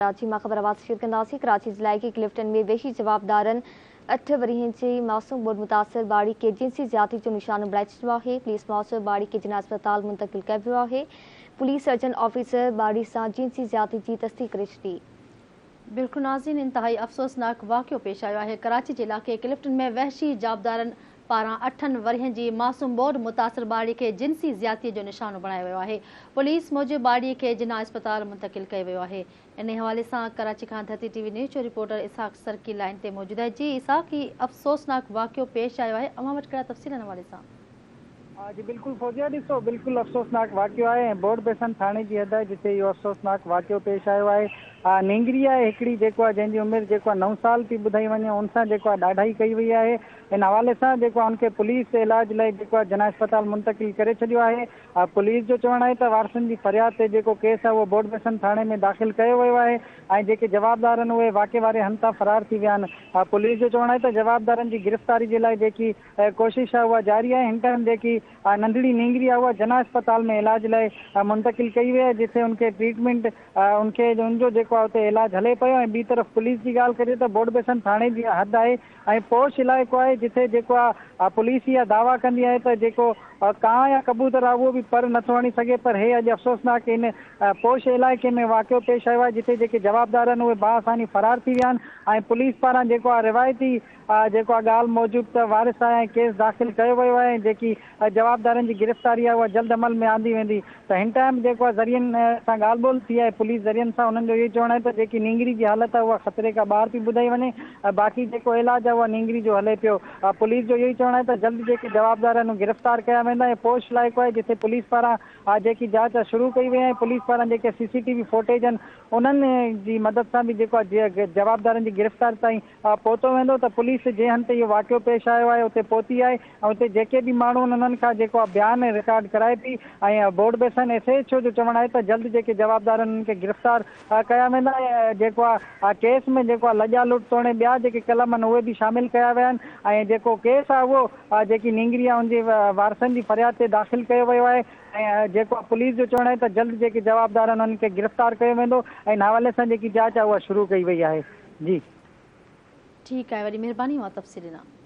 ڪراچي مان خبر آواز شيئر ڪنداسين. ڪراچي جي علائقي ڪلفٽن ۾ وحشي جوابدارن 8 ورهين جي معصوم ٻوڏ متاثر ٻارڙي کي جنسي زيادتي جو نشانو بڻائي ڇڏيو آهي. پوليس موجب ٻارڙي کي جناح اسپتال منتقل ڪيو ويو آهي. پوليس سرجن آفيسر ٻارڙي سان جنسي زيادتي جي تصديق ڪري ڇڏي. بلڪل ناظرين انتهائي افسوسناڪ واقعو پيش آيو آهي. ڪراچي جي علائقي ڪلفٽن ۾ وحشي جوابدارن پاران اٺن ورهين جي معصوم ٻوڏ متاثر ٻارڙي کي جنسي زيادتي جو نشانو بڻايو ويو آهي. پوليس موجب ٻارڙي کي جناح اسپتال منتقل ڪيو ويو آهي. انهي حوالي سان ڪراچي کان ڌرتي ٽي وي نيوز جو رپورٽر اسحاق سرڪي لائين تي موجود آهي. جي اسحاق هي افسوسناڪ واقعو پيش آيو آهي اوهان وٽ ڪهڙا تفصيل ان حوالي سان؟ جي بلڪل فوزيه ڏسو بلڪل افسوسناڪ واقعو آهي ۽ بورڊ بيسن ٿاڻي جي حد آهي جتي اهو افسوسناڪ واقعو پيش آيو آهي نينگري آهي هڪڙي جيڪو آهي جنهن جي عمر جيڪو آهي نو سال پئي ٻڌائي وڃي ان سان جيڪو آهي ڏاڍائي ڪئي وئي آهي ان حوالي سان جيڪو آهي ان کي پوليس علاج لاء جيڪو آهي جناح اسپتال منتقل ڪري ڇڏيو آهي پوليس جو چوڻ آهي ته وارثن جي فرياد تي جيڪو ڪيس آهي اهو بورڊ بيسن ٿاڻي ۾ داخل ڪيو ويو آهي ۽ جيڪي جوابدار آهن اهي واقعي واري هنڌ تان فرار ٿي ويا آهن. پوليس جو چوڻ آهي ته جوابدارن جي گرفتاري جي لاء جيڪي ڪوشش آهي اها جاري آهي هن ٽائيم جيڪي ننڍڙي نينگري آهي اها جناح اسپتال ۾ علاج لاء منتقل ڪئي وئي آهي جتي ان کي ٽريٽمينٽ ان کي ان جو جيڪو آهي اتي علاج هلي پيو ۽ ٻي طرف پوليس جي ڳالهه ڪجي ته بورڊ بيسن ٿاڻي جي حد آهي ۽ پوش علائقو آهي جتي جيڪو آ پوليس اها دعويٰ ڪندي آهي ته جيڪو ڪانء يا ڪبوتر آهي اهو به پر نٿو هڻي سگهي پر هي اڄ افسوسناڪ ان پوش علائقي ۾ واقعو پيش آيو آهي جتي جيڪي جوابدار آهن اهي باآساني فرار ٿي ويا آهن ۽ پوليس پاران جيڪو آ روايتي جيڪو آ ڳالهه موجب ته وارث آهي ۽ ڪيس داخل ڪيو ويو آهي ۽ جيڪي جوابدارن جي گرفتاري آهي اها جلد عمل ۾ آندي ويندي ته هن ٽائيم جيڪو آهي ذريعن سان ڳالهه ٻولهه ٿي آهي پوليس ذريعن سان انهن جو اهو چوڻ آهي ته جيڪي نينگري جي حالت آهي اها خطري کان ٻاهر پئي ٻڌائي وڃي ۽ باقي جيڪو علاج آهي اها نينگري جو هلي پيو پوليس جو اهو ئي چوڻ آهي ته جلد جيڪي جوابدار آهن اهي گرفتار ڪيا ويندا ۽ پوش علائقو آهي جتي پوليس پاران جيڪي جاچ آهي شروع ڪئي وئي آهي پوليس پاران جيڪي سي سي ٽي وي فوٽيج آهن انهن جي مدد سان به جيڪو آهي جوابدارن جي گرفتاري تائين پهتو ويندو ته پوليس جنهن هنڌ تي اهو واقعو پيش آيو آهي اتي پهتي آهي ۽ اتي جيڪي به ماڻهو آهن انهن کان جيڪو آهي بيان رڪارڊ ڪرائي پئي ۽ board basin S H O جو چوڻ آهي ته جلد جيڪي جوابدار آهن انهن کي گرفتار ڪيا ويندا ۽ جيڪو آهي ڪيس ۾ جيڪو آهي لڄا لٽ توڻي ٻيا جيڪي قلم آهن اهي به شامل ڪيا ويا آهن ۽ جيڪو ڪيس آهي اهو جيڪي نينگري آهي ان جي وارثن جي فرياد تي داخل ڪيو ويو آهي ۽ جيڪو پوليس جو چوڻ آهي ته جلد جيڪي جوابدار آهن انهن کي گرفتار ڪيو ويندو ۽ ان حوالي سان جيڪي جاچ آهي اها شروع ڪئي وئي آهي. جي. ٺيڪ آهي وڏي مهرباني اوهان تفصيل ڏنا.